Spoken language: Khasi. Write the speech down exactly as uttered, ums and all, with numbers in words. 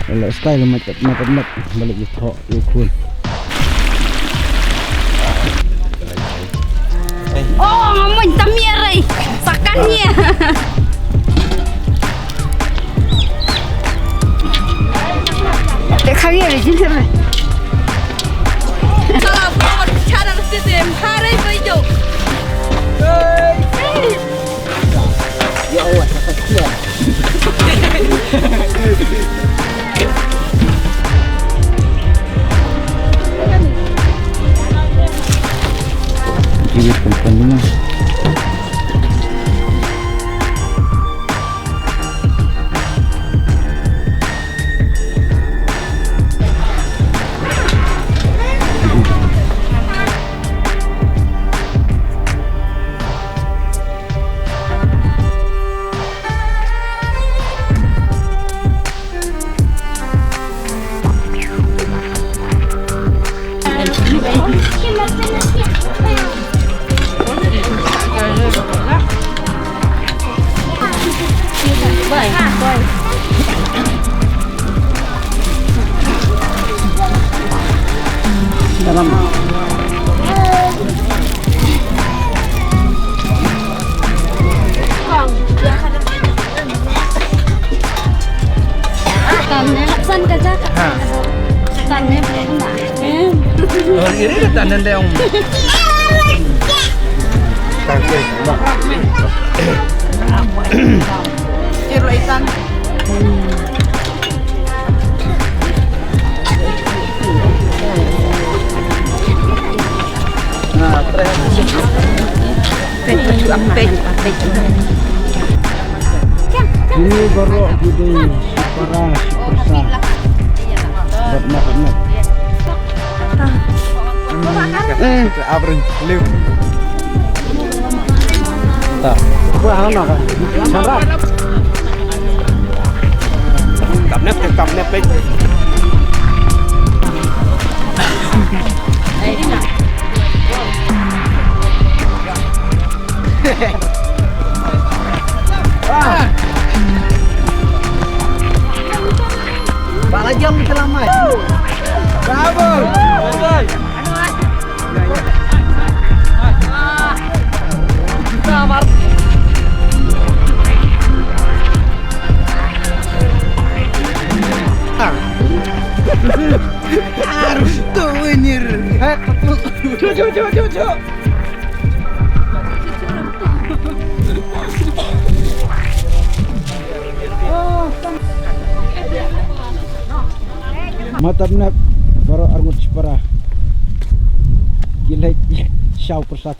Leh style mat mat mat balik ïa thoh ïa khun. Oh, ngamun tamir ai. Sakan nia. Te khawi ai jin sir. Salam, salam, channel sisi, harai bayo. Ya Allah, sakit. Kiwit kan pandungan. Dalam. San ka jaka. Ha. San ne. Iri iri ka tanen de ong. Kir lo itan. Ini baru gede para super. Mat mat mat. Eh, abring liu. Ta. Wah, hang nak. Sandra. Kam nep, kam nep, baik. Ba la jam kita lamai. Bravo. Harus tu ini. Cucuk, cucuk, cucuk. Matam nep baroh arngut shipara. Gilek shaw persat.